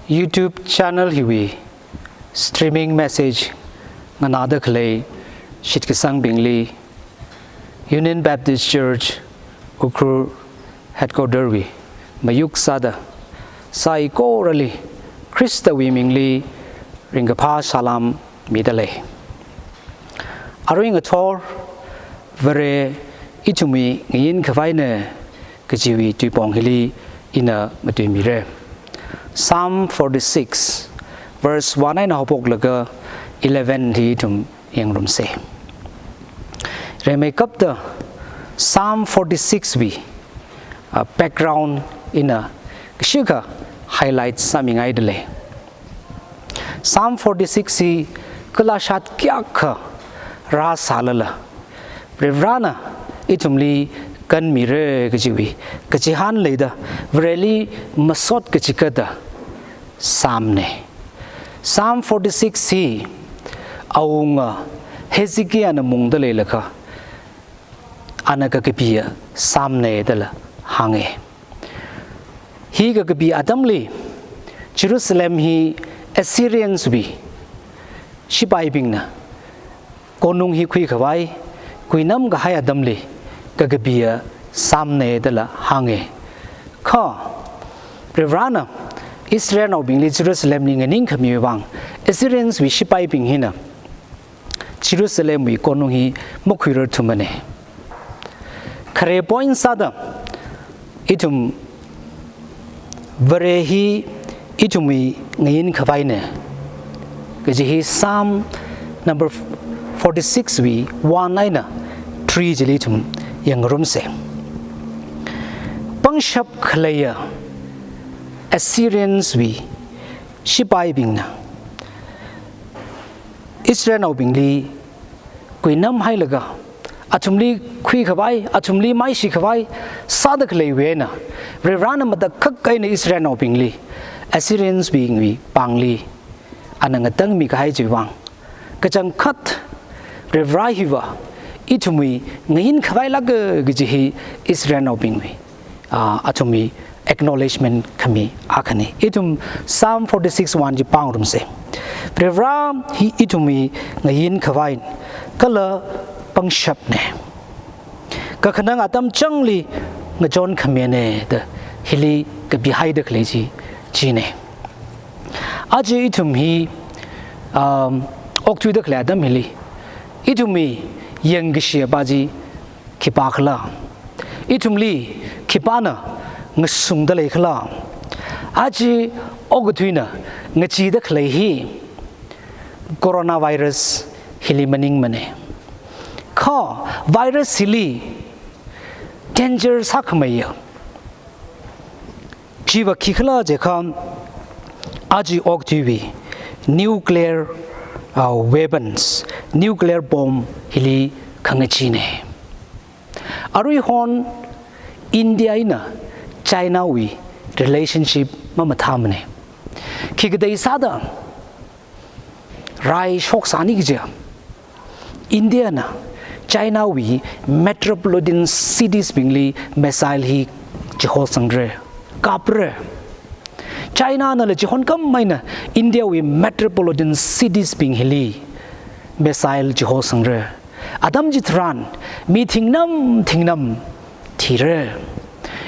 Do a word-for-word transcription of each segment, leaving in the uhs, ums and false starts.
YouTube channel hiwui streaming message nganāda khalei shitkasangbingli Union Baptist Church Ukhrul Headquarter wui mayuk sāda saikorali Khristawui mingli ringkaphā salam midalei. Arui ngathor Vare ithumwui ngayin khavaina kajiwui tuipong hili ina matuimira. Psalm forty-six, verse one eina haophoklaga eleven li ithum yangrumsa. Rimeikapta Psalm forty-six wui, ah, background ina kashikha highlight sāmingaidalei. Psalm forty-six hi kalashat kayākha rāsālala, Varivarana ithumli kanmira kajiwui kachihān leida, Vareli masot kachikatda Psalm na. Psalm forty-six hi awunga Hezekiahna mungda leilakha, ana kakapiya Psalm na dala hānga. Hi kakapi atamli Jerusalem hi Assyrians wui shipaibingna konung hi khuikhavai kuinam kahai atamli kakapiya Psalm na dala hānga. Kha Varivarana Israelnaobingli Jerusalemli nganingkhamiwui vang Assyrians wui shipaibing hina Jerusalem wui konung hi makhuirarthumana. Khare point sāda ithum Vare hi ithumwui ngayin khavaina kaji hi Psalm number forty-six wui one eina three chili ithum yangrumsa. Pangshap khaleiya Assyrians wui shipaibingna Israelnaobingli kuinamhailaga, athumli khuikhavai, athumli maishikhavai sāda khaleiwui eina, Varivarana matakhak eina Israelnaobingli Assyrians bingwui pāngli ana ngatangmi kahai chiwui vang, kachangkhat Varivara hiva ithumwui ngayin khavailāka kaji hi Israelnaobingwui, ah, athumwui acknowledgement khami akhana. Ithum Psalm forty-six one chi pāngarumsa. Varivara hi ithumwui ngayin khavai kala pangshapna. Kakhanang atam changli ngachon khamina da hili kapihaida khalei chi, china. Aja ithum hi, um, okthuida khalei atam hili ithumwui yangkashia pa chi khipākhala? Ithumli khipāna ngasungda leikhala? Aja okathuina ngacheeda khalei hi coronavirus hili maningmana. Kha virus hili danger sākhameiya chiva khikhala jiakha, aja okathuiwui nuclear, uh, weapons, nuclear bomb hili khangacheena. Aruihon India eina China wui relationship mamathāmana. Khikatei sāda rai shoksāni kaja, India na China wui metropolitan cities bingli missile hi chihosangra, kapra. China nala chihon kameina India wui metropolitan cities bing hili missile chihosangra. Atam chitharan mi thingnam thingnam thira.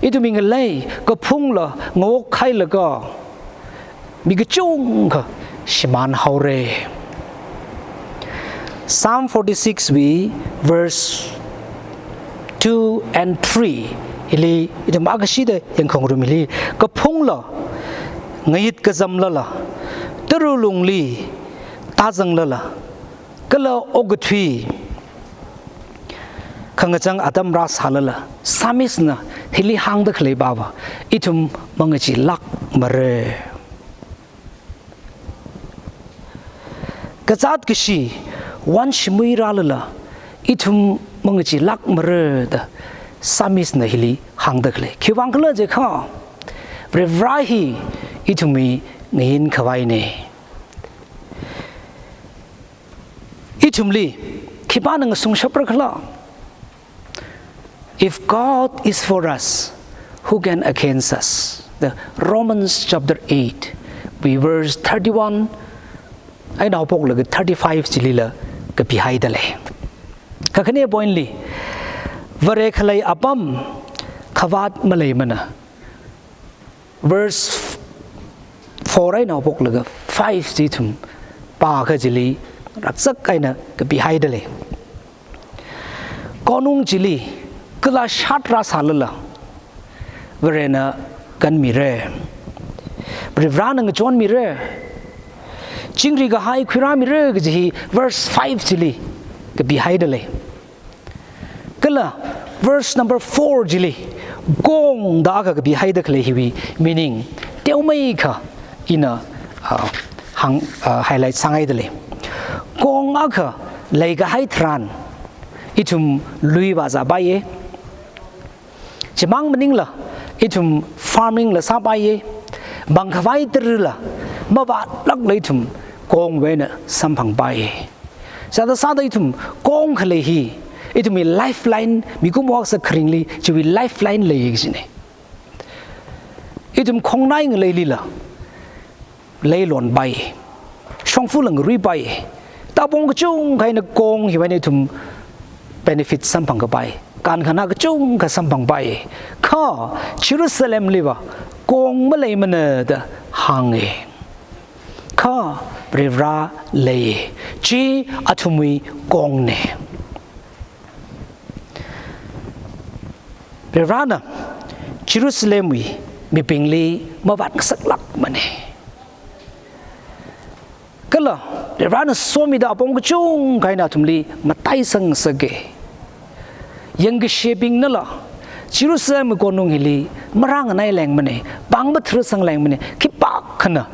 Ithumwui ngalei kaphungla ngaokhailaga mi kachungkha shimānhaora. Psalm forty-six wui verse two and three hili ithum akashida yangkhangarum hili, kaphungla ngayit kazamlala, tara lungli tāzanglala, kala okathui khangachang atam rāsālala, Psalmist na hili hāngda khalei pava ithum mangacheelākmara. Kazāt kashi wanshimui rālala ithum mangacheelākmara da Psalmist na hili hāngda khalei. Khiwuivang khala jiakha, Varivara hi ithumwui ngayin khavaina. Ithumli khipāna ngasungshapra khala? If God is for us, who can against us? The Romans chapter eight, wui verse thirty-one eina haophoklaga thirty-five chilila kapihaida lei. Kakhane point li, Vare khalei apam khavāt maleimana. Verse four eina haophoklaga five chi ithum pākha chili raksak eina kapihaida lei. Konung chili kala shat rāsālala, Varena kanmira. Varivarana ngachonmira. Chingri kahai khuirāmira kaji hi verse five chili kapihaida lei. Kala verse number four chili kong da akha kapihaida khalei hiwui meaning teomeikha ina, ah, hāng, ah, highlight sāngaida lei. Kong akha leikahai tharan ithum lui vāzāpaiya. Chimang maningla ithum farming la sāpaiya. Mangkhavai tarila mavātlākla ithum kongwui eina samphangpaiya. Sāda sāda ithum kong khalei hi ithumwui lifeline, mikumo akha sākharingli chiwui lifeline lei kajina. Ithum khongnai ngaleilila leilonpai, shongfala ngaruipai, tāpong kachungkha eina kong hiwui eina ithum benefit samphangkapai, kankhanā kachungkha samphangpai. Kha Jerusalemliva kong maleimana da hānga. Kha Varivara lei, chi athumwui kongna. Varivarana Jerusalemwui mibingli mavātngasaklākmana. Kala Varivarana somida apong kachungkha eina athumli mataisang ngasaka. Yangkashebingnala Jerusalemwui konung hili marānganai lengmana, pāng matharsanglengmana, khipākhana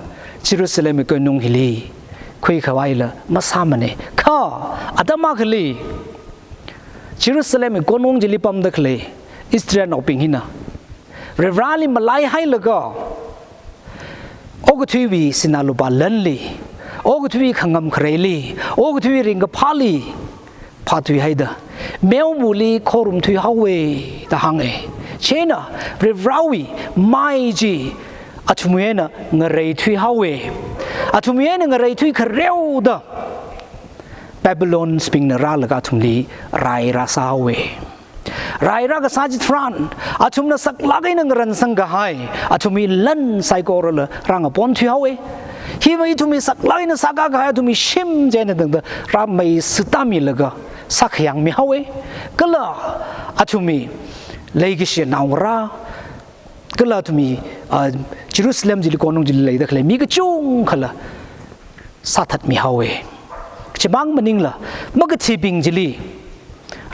Jerusalemwui konung hili khuikhavaila masāmana. Kha atam akhali Jerusalemwui konung chili pamda khalei Israelnaobing hina Varivarali malaihailaga, okathuiwui sinā lupā lanli, okathuiwui khangam khareili, okathuiwui ringkaphāli phāthuihaida, meomali khorumthuihaowa da hānga. Chieina Varivarawui mai chi athumwui eina ngareithuihaowa. Athumwui eina ngareithui khareoda Babylonbingna rālaga athumli rai rāsāhaowa. Rai rākasā chitharan athumna saklāk eina ngaransang kahai athumwui lan saikorala rāngaponthuihaowa. Hiva ithumwui saklāk eina sākā kahai athumwui shim chieina tangda rāmeisātāmilaga sākhayāngmihaowa. Kala athumwui leikashi naongarā, kala athumwui, ah, Jerusalem chili, konung chili leida khalei mi kachungkhala sāthatmihaowa. Chimang maningla makathibing chili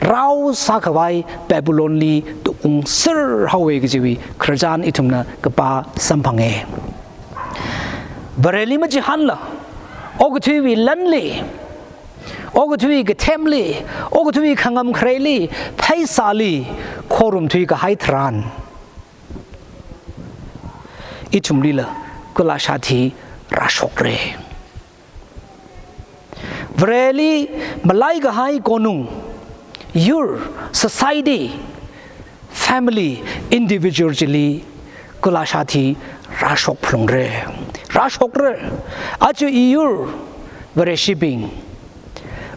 rao sākhavai Babylonli tuungserhaowa kajiwui khararchan ithumna kapā samphanga. Vareli machihānla, okathuiwui lanli, okathuiwui kathemli, okathuiwui khangam khareili, pheisāli khorumthui kahai tharan, ithumlila kala shat hi rāshokra. Vareli malai kahai konung, yur, society, family, individual chili kala shat hi rāshok phalungra. Rāshokra. Aja iyur, Vareshibing,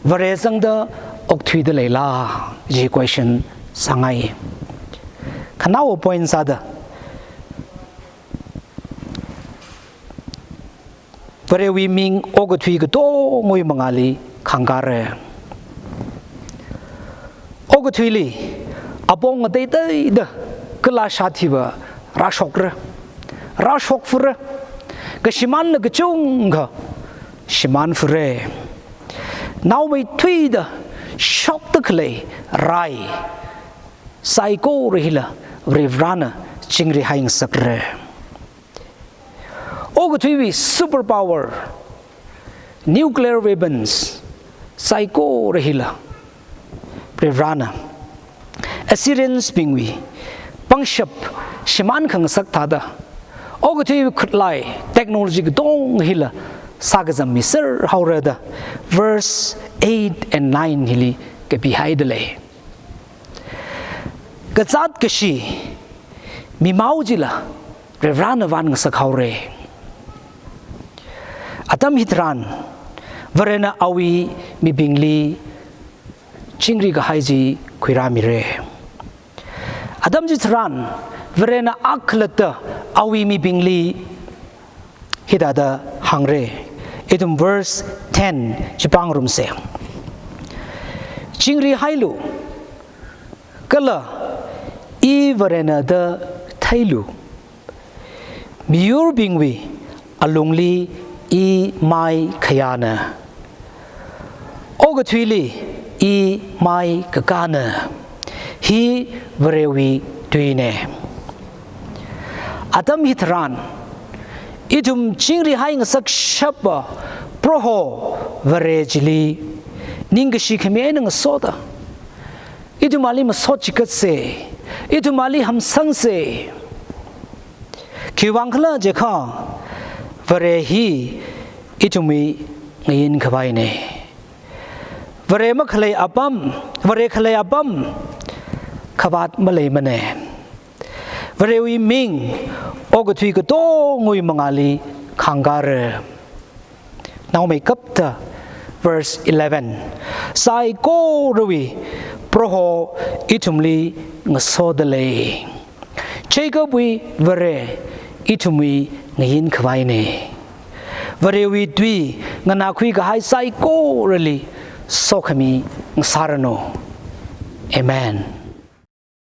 Vare zangda okthuida leila, kaji question sāngai. Khanaowa point sāda, Varewui ming okathui katongawui mangāli khangkāra. Okathuili apong ngateiteida kala shat hiva rāshokra, rāshokfura. Kashimānla kachungkha shimānfura. Naomeithuida shokda khalei rai saikora hila Varivarana chingrihai ngasakra. Okathuiwui superpower, nuclear weapons, saikora hila Varivarana Assyrians bingwui pangshap shimān khangasak thāda, okathuiwui khutlai technology katonga hila sākazammiser haora da verse eight and nine hili kapihaida lei. Kazāt kashi mimao chila Varivarana vānngasak haora. atam hitharan, Varena awui mibingli chingri kahai chi khuirāmira. Atam chitharan, Varena akhalatta awui mibingli hithāda hāngra. Ithum verse ten chi pāngarumsa. Chingrihailu, kala I Varena da theilu. Miyurbingwui alungli I mai khayāna. Okathuili I mai kakāna. Hi Varewui tuina. Atam hitharan, ithum chingrihai ngasakshapa Proho Vare chili ningkashi khami eina ngasoda, ithum ali masot chikatsa, ithum ali hamsangsa. Khiwuivang khala jiakha, Vare hi ithumwui ngayin khavaina. Vare makhalei apam, Vare khalei apam khavāt maleimana. Varewui ming okathui katongawui mangāli khāngkāra. Naomeikapta verse eleven. Saikorawui Proho ithumli ngasoda lei. Jacobwui Vare ithumwui ngayin khavaina. Varewui tui nganākhui kahai saikorali sokhami ngasāranu. Amen.